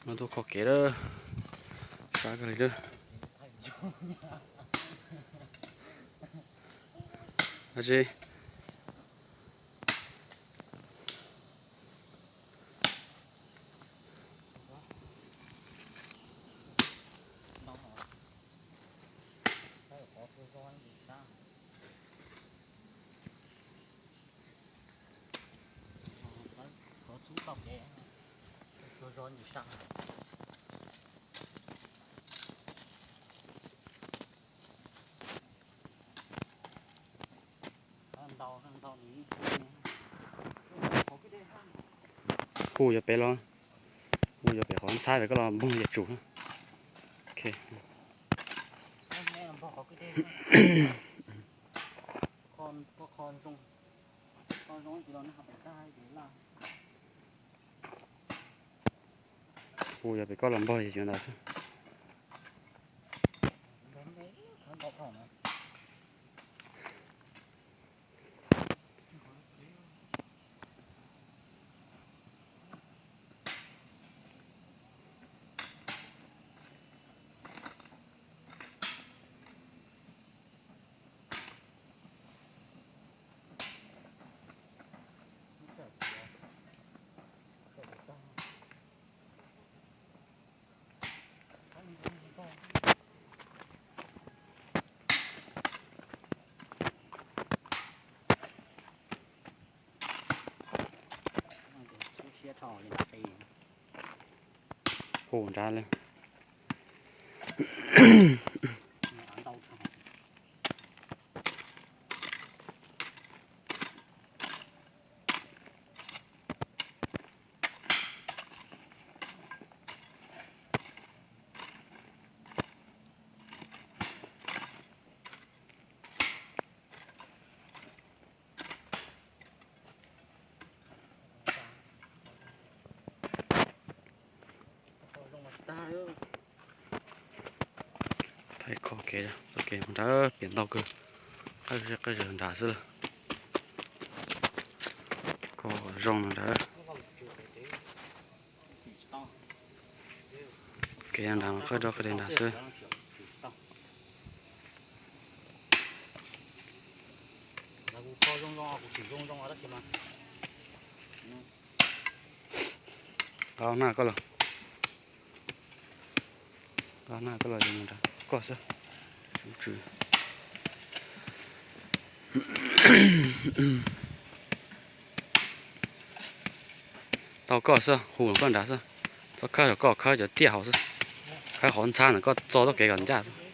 No tuaj kho kev lawm. Sab kawg li lawm. Ab tsi. Hu yuav pem los, hu yuav pem qhov ntxhab pem koj los npog yam tsum. Hu yuav pem koj los npog yam tsum ntawd xwb. Hu nrad li. Thaij kho kev, txoj kev mus nrad piam ntau kawg, qab zej qab zog nrad xwb lawm. Kho zoo nrad. Kev nrad mas qab zej qab zog nrad xwb. Qab na koj los, qab na koj los, koj xwb. Tau koj xwb, hu koj nrad xwb. Txhob khawb, koj khawb cov tiaj hauv xwb. Khawb qhov ntxhab ntawd koj txo txoj kev kom ncaj xwb.